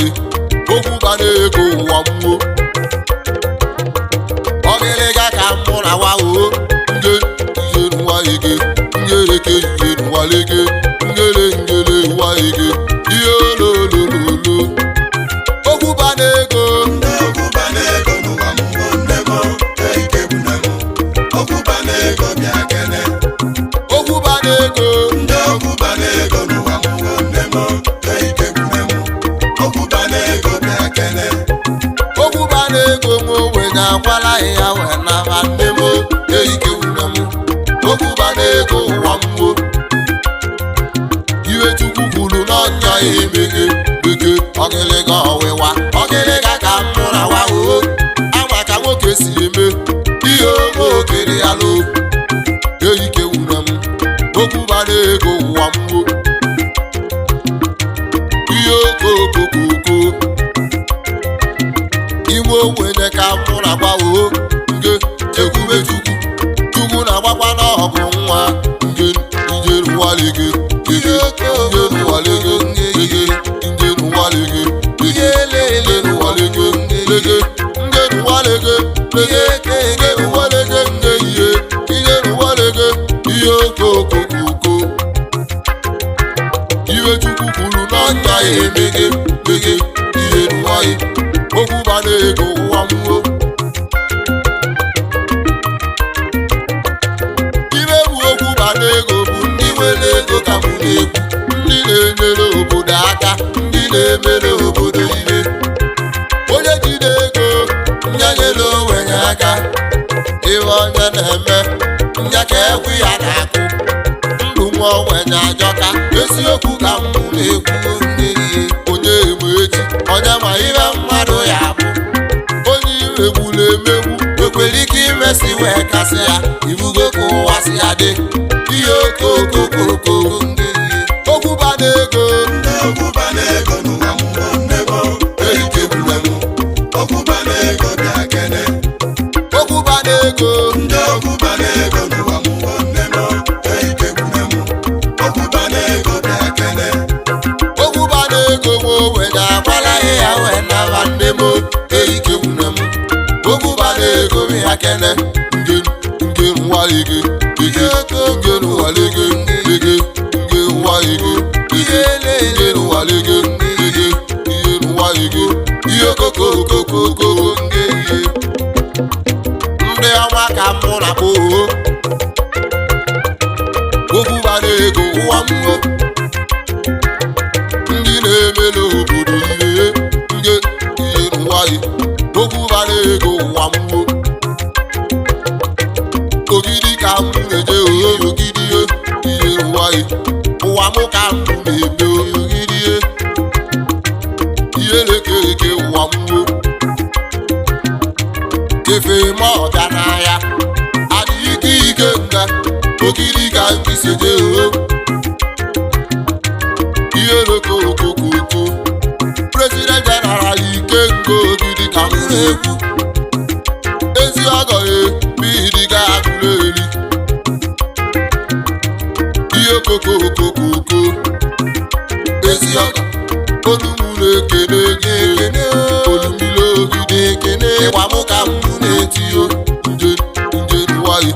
ya, okwu bara ego ụwa mmụọ. Ọgịlịga ka mụ na wa oo, nge ihe nwa ege, ngereke ihe nwa lege, ngere ngere nwa ege, ihe ololololo. Okwu bara ego. Ndị okwu bara ego n'ụwa mmụọ nne m, ike bụ nne m. Okwu bara ego bịa kene. Okwu bara ego. Ndị okwu bara ego n'ụwa mmụọ nne m, ike bụ nne m. Okwu bara ego bịa kene. Okwu bara ego nwe ogbenye akwala ya wee naba nne m, eike wune m. Okwu bara ego ụwa mmụọ. Iwe Chukwu kwuru n'ọnya ya emeghe ege ọgịlịga ọwịwa ọgịlịga ka mụ na wa oo, ama ka nwoke si eme ihe ome okere ya lo, eike wune m. Okwu bara ego ụwa mmụọ. Ihe okokokoko ime ogbenye ka mụ na-agba oo, nge chekwube Chukwu. Chukwu na-agbakwa n'ọgụ nwa nge njeruwalege ege njeruwalege ege njeruwalege ege njeruwalege lege njeruwalege lege njeruwalege nge ihe njeruwalege ihe okokokoko. Iwe Chukwu kwuru n'ọnya ya emeghe mege ihe nwaanyị, okwu bara ego ụwa mmụọ. Ibe bụ okwu bara ego bụ ndị nwere ego ka mụ na-ekwu, ndị na-enyere obodo aka, ndị na-emere obodo ihe. Onye jide ego nyanyere onwe ya aka, ihe onye na-eme nya ka egwu ya na-akụ. Ndụ nwa ogbenye ajọka, eziokwu ka m na-ekwu nne ihe. Onye eme echi, onye ma ihe mmadụ ya bụ. Onye imegburu emegbu ekwere ike imesi wee kasị ya, ibugo ka ụwa si ya dị. Ihe okokokoko okwu bara ego. Ndị okwu bara ego n'ụwa mmụọ nne m, ike bụ nne m. Okwu bara ego bịa kene. Okwu bara ego. Ndị okwu bara ego n'ụwa mmụọ nne m, ike bụ nne m. Okwu bara ego bịa kene. Okwu bara ego nwe ogbenye akwala ya wee naba nne m, eike nwune m. Okwu bara ego ya kene nge nge nwalege ege nge nwalege ege nge nwalege ege nge nwalege ege ihe nwalege ihe okokokokoko nge ihe. Ndị ọma ka mụ na akpọ oo, okwu bara ego ụwa mmụọ, ndị na-emere obodo ihe nge ihe nwanyị, okwu bara ego ụwa mmụọ. Ogidi ka m na-eje oo, ogidi ihe nwanyị, ụwa mụ ka m na-eme ogidi ihe lekeke ụwa mmụọ. Efe ma ọbịa n'ahịa adịghị ike ike nga ogidi ka m si eje oo. Ihe lokokokoko president general ike nke ogidi ka m na-ekwu, ezi ọgọ e bidi ga agụrụ eri. Ihe kokokokoko ezi ọgọ olu m na-ekene gị ekene, olumile ogidi ekene, ịgba mụ ka m na-etiyo nje nje nwayọ,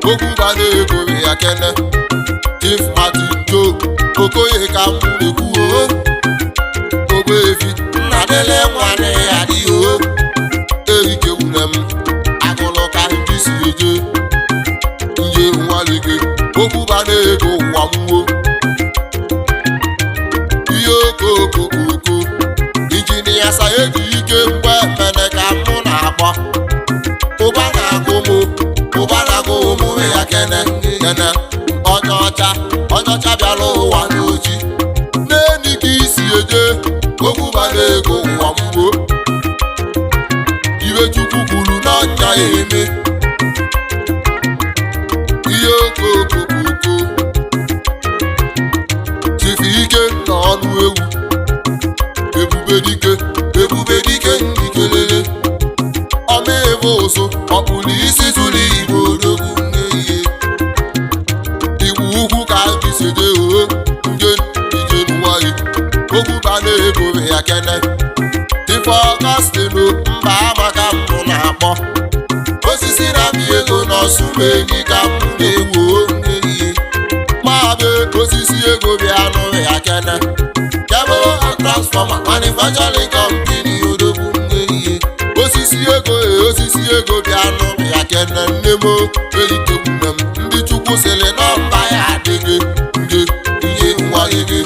okwu bara ego ya kene. Chief Martin Joe Okoye ka m na-ekwu o, Ogbuefi Nnadele nwanne ya dị o, erike nwune m agụlụ ka ndị si eje nje nwalege, okwu bara ego ụwa mmụọ. Ihe okokokoko injinia Saedi ike mgbe emene ka mụ na-akpọ, ụba na-agụ mụ, ụba na-agụ ụmụ ya kene kene. Onye ọcha, onye ọcha bịara ụwa n'oji n'eni ka isi eje, okwu bara ego ụwa mmụọ. Iwe Chukwu kwuru n'ọnya ya eme ihe okokokoko. Chifu ike na ọnụ ewu, ebube dike, ebube dike ndị kelele ọma ebe ụzụ ọkpụrụ isi zuru Igbo odogwu nne ihe Igbo ukwu ka ndị si je oo, nje ije nwanyị, okwu bara ego ya. kene. Ife Ọgọstinu mba amaka mbụ na-akpọ osisi na-amị ego n'ọsụmenyi ka m na-ewu n'ihe mabe osisi ego bịa nụ ya kene. Cable and transformer manufacturing company odogwu n'ihe osisi ego e osisi ego bịa nụ ya kene nne m elitekwune m ndị Chukwu sịrị nọmba ya adịghị nge ihe nwa gị gị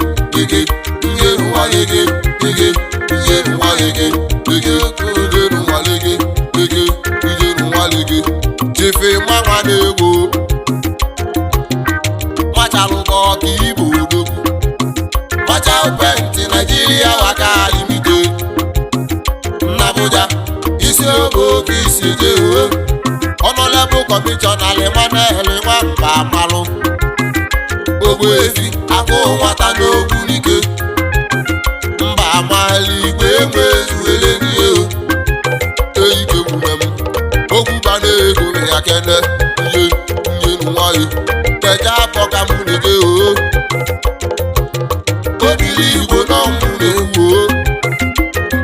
ihe nwa gị gị ihe nwa gị gị ihe nwa gị gị ihe nwa gị chefe mmanwa na-egwu machalụgo ọka igbo odogwu machal penti Naijiria waka limited n'Abuja isi oge oke isi je ọnọlebụ kọmishọna Emmanuel Nwamba Amalụ Ogbuefi agụ nwata n'ogwu n'ike mba amala igwe enwe ezuwele n'ihe eike nwume m okwu bana ego ya kene ihe nye nwayọ keja afọ ka mụ na-eje o obili igbo nọ mụ na-ewu o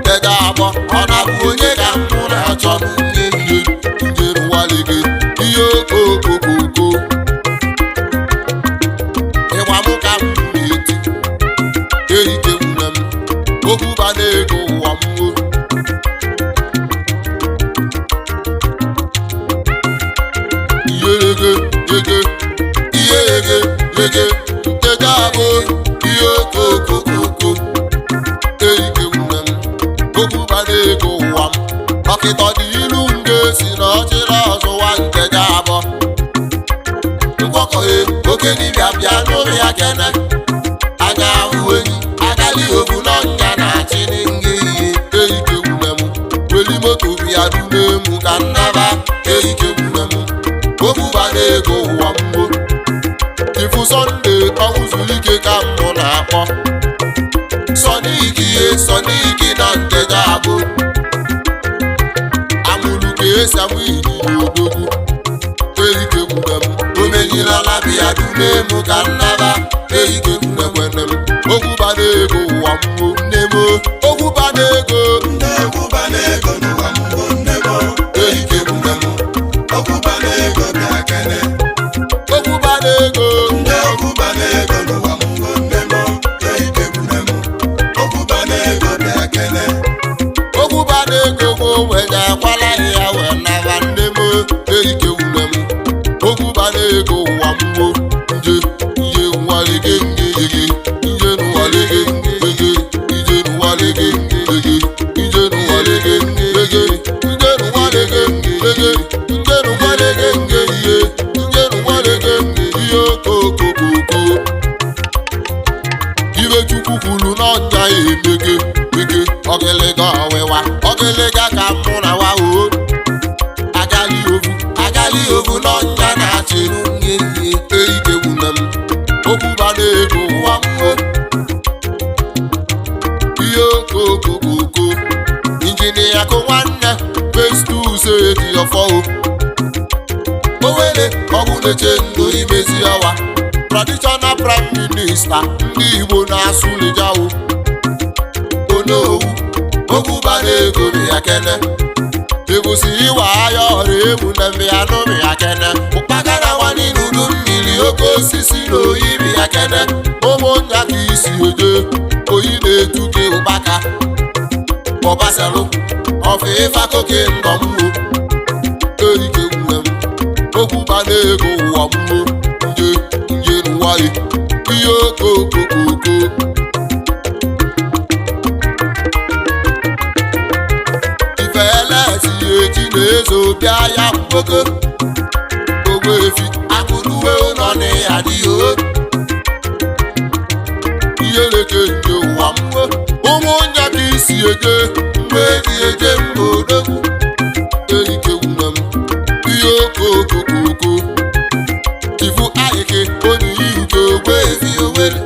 keja abọ ọ na-abụ onye ka mụ na-achọ nye ihe nje nwale gị ihe okokokoko ịgwa mụ ka m na-eti erike nwume m okwu bana ego ụwa m o iyerege ege iyerege ege ntega abụ ihe okokokoko erike nwume m okwu bara ego ụwa m ọkịtọ dị ilu nga esi na ọchịrị ọzụwa nkeja abụọ ngwọkọghe oke dibịa bịa n'ụlọ ya kene anya ahụ enyi agali obu n'ọnya na-achị n'nge ihe erike nwume m weli moto bịa dune mụ ka nnaba erike nwume m okwu bara ego ụwa mgbo ifu Sọnde ọnwụ zuru ike ka mbụ na-akpọ Sọniki ye Sọniki na nteja abụ amụrụ ka esi amụ ịnyịnya odogwu erike gwure m omenyilala bịa dune mụ ka nnaba erike gwurekwene m okwu bara ego ụwa mgbo nne m okwu bara ego Ndị okwu bara ego n'ụwa mbụ nne m erike gwure m okwu bara ego bịa kene okwu bara ego ndị okwu bara ego n'ụwa mbụ nne m eike gwune m okwu bara ego bịa kene okwu bara ego m wee akwala ya wee nara nne m erike wune m okwu bara ego ụwa mgbo nje nje nwalege ngege nje nwalege ngege ije nwalege ngege nje nwalege ngege nje nwalege ngege nje nwalege ngege nje nwalege ihe okokokoko ibe chukwu kwuru n'ọnya ya emege mege ọgịlịga ọwịwa ọgịlịga ka mụ na wa o agali ovu agali ovu n'ọnya na-achị nwunye ihe erike nwune m okwu bara ego ụwa mmụọ ihe okokokoko injinia kụ nwanne Festus eji ọfọ o Owele ọgwụ na-eche ndụ imezi ọwa traditional prime minister ndị Igbo na-asụ lijawo onowu okwu bara ego ya kene ebusi ịwa ahịa ọrụ ebu na mbịanụ ya kene ụkpagara nwanyị n'udu mmiri oke osisi na oyi ya kene ụmụnya ka isi eje oyi na-etu gị ụkpaka ọbasalụ ọfụ ịfakoke ndọmwo erike nwume m okwu bara ego ụwa mgbo nje nje nwayọ ihe okokokoko ifeelesi eji na-ezo bịa ya mkpoko ogbuefi akụruwe ụlọ na ya adịghị o ihe leke nje ụwa mgbo ụmụnya ka isi eje mgbe eji eje mba odogwu erike nwume m ihe okokokoko ifu ayike onye ihuke ogbuefi owere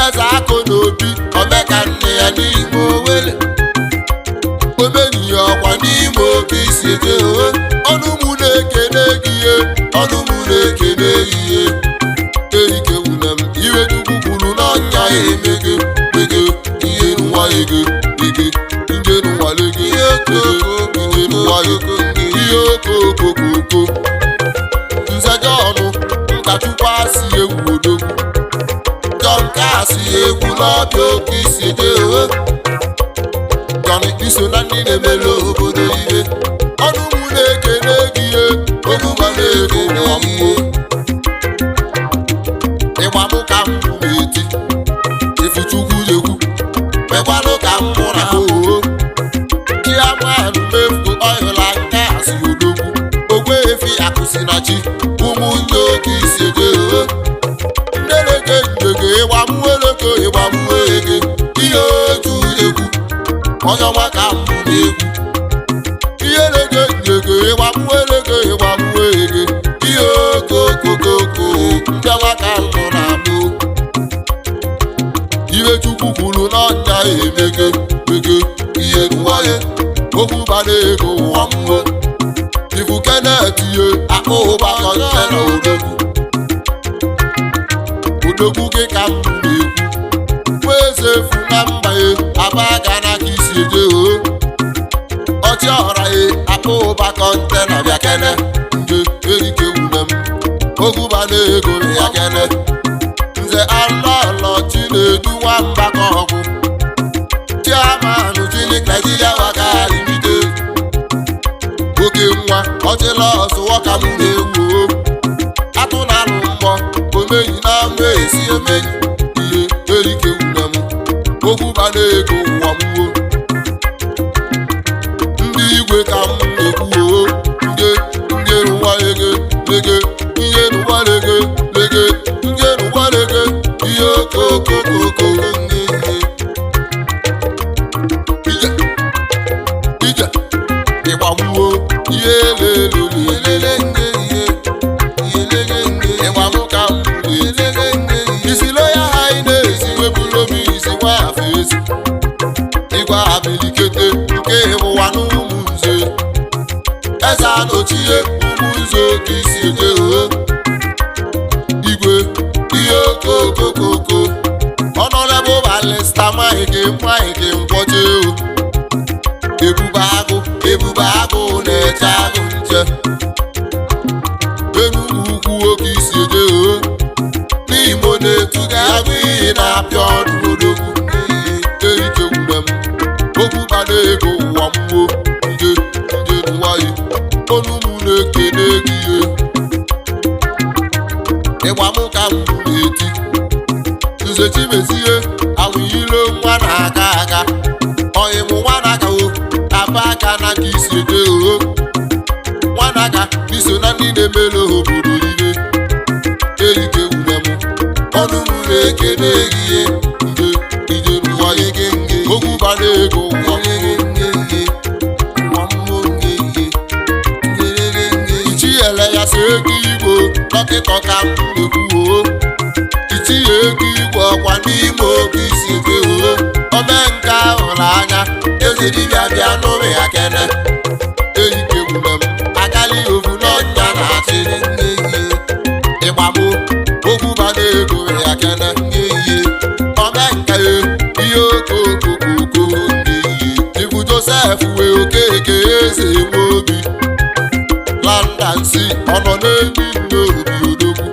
eze akụ na obi omeka nne ya n'ime owere omenihe ọkwa n'ime oke isi eje ohe ọnụ mụ na-ekene gị ihe ọnụ mụ na-ekene gị ihe erike nwune m iwe chukwu kwuru n'ọnya ya emege mege ihe nwa ege nwayo ihe okokokoko. Nze Jọn Nkachukwu asị egwu odogwu Jọn ka asị egwu n'ọbịa oke isi eje ohe. Jọn iso na ndị na-emere obodo ihe ọnụ mụ na-ekele gị ihe ogụba na-ego ụwa mmụọ. Ịgba mụ ka m na-eti Ifuchukwu jekwu mekwanụ ka m mụ na oo Chiamanụ mefu ọhịla nke asị odogwu Ogbuefi akụsi na chi ụmụnne oke isi eje ohe. Ndeleke njege ịgba mụ eleke ịgba mụ ege ihe otu egwu onye ọma ka m na-egwu ihe leke njege ịgba mụ eleke ịgba mụ ege ihe okokokoko ndị ọma ka m na-abụ. Ibe Chukwu kwuru n'ọnya emege mege ihe nwaye okwu bara ego ụwa mmụọ. Ifu Kenet ye akpụ ụba kọntena odogwu odogwu gị ka m na-ekwu nwa eze fu na mba ye aba aga na ka isi eje o ọchị ọra ye akpụ ụba kọntena bịa kene nje erike wune m okwu bara ego ya kene. Nze alọlọ Chinedu nwamba ka ọgwụ Chiamanụ Chinik Nigeria waka limited oke nwa ọchịla ọzụwọ ka m na-ewu o atụ na alụ mbọ omeyi na ama esi emeyi ihe erike wune m okwu bara ego ụwa m o. Ndị igwe ka m na-ekwu o nje nje nwa ege lege ihe nwa lege lege nje nwa lege ihe okokokoko nje ije ije ịgbagbuo ihe lelelelele nje ihe ihe ịgbamụ ka m lelele nje isilo ya ha ị na-esi webụrụ obi isi nwa afọ ezi ịgwa abilikete nke ịbụwa n'ụmụ nze eze anochie ụmụ nze oke isi eje ohe igwe ihe okokokoko ọnọdebụ balista maghị maghị nkwọcha o ebube agụ ebube agụ na-eche agụ nche Enugwu ukwu oke isi eje ohe n'Imo na-etu gị agụ iyi na-apịa ọdụ odogwu erike wune m okwu bara ego ụwa mmụọ nje nje nwayi onu mụ na-ekele gị ihe ịgba mụ ka m na-eti Nze Chimezie awụyilo nwa na-aga aga ọyịmụ nwa na-aga o aba aka na ka isi eje o nwa na-aga iso na ndị na-emere obodo ihe erike wune m ọnụ m na-ekele gị ihe nje ije nwa ege nge okwu bara ego ụwa Ichiele ya si ego igbo dọkịta ka m na-ekwu o itinye ego igwe ọkwa n'ime oke isi ebe o ome nke ahụrụ anya eze dibịa bịa n'ụlọ ya kene erike wune m akali ovu n'ọnya na-achịrị nne ihe ịgbamụ okwu bara ego ya kene nne ihe ome nke ihe okokokoko nne ihe ibu Josef wee okeke eze nwe obi landansi ọ nọ n'elu nne obi odogwu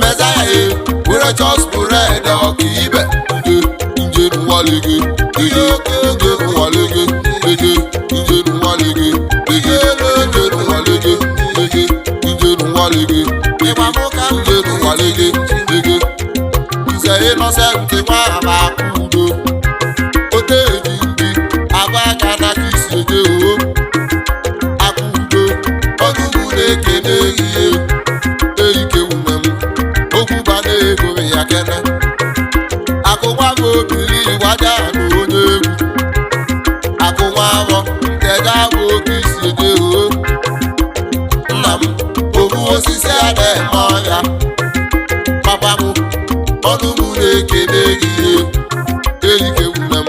Mezaya e were just bread ọka ibe nje nje nwalege nje nje nwalege nje nje nwalege nje nje nwalege nje nje nwalege nje nwalege nje Nze Innocent nwa akụ udo oteji ndị aba aka na ka isi eje o akụ udo ọgụgụ na-ekene ihe erike wume m okwu bara ego ya kene akụnwa m obili gwaja na onye egwu akụnwa ahọ nteja bụ oke isi eje o nna m obu osisi a na-eme ọhịa papa m ọnụ m na-ekene gị ihe erike wume m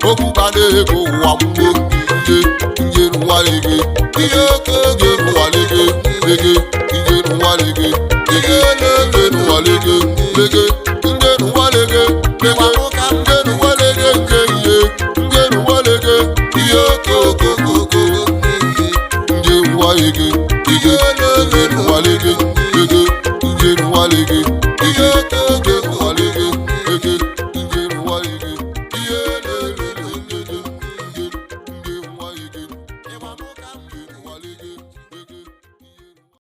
okwu bara ego ụwa mmụọ nje nje nwalege ihe oke oge nwalege lege nje nwalege lege nje nwalege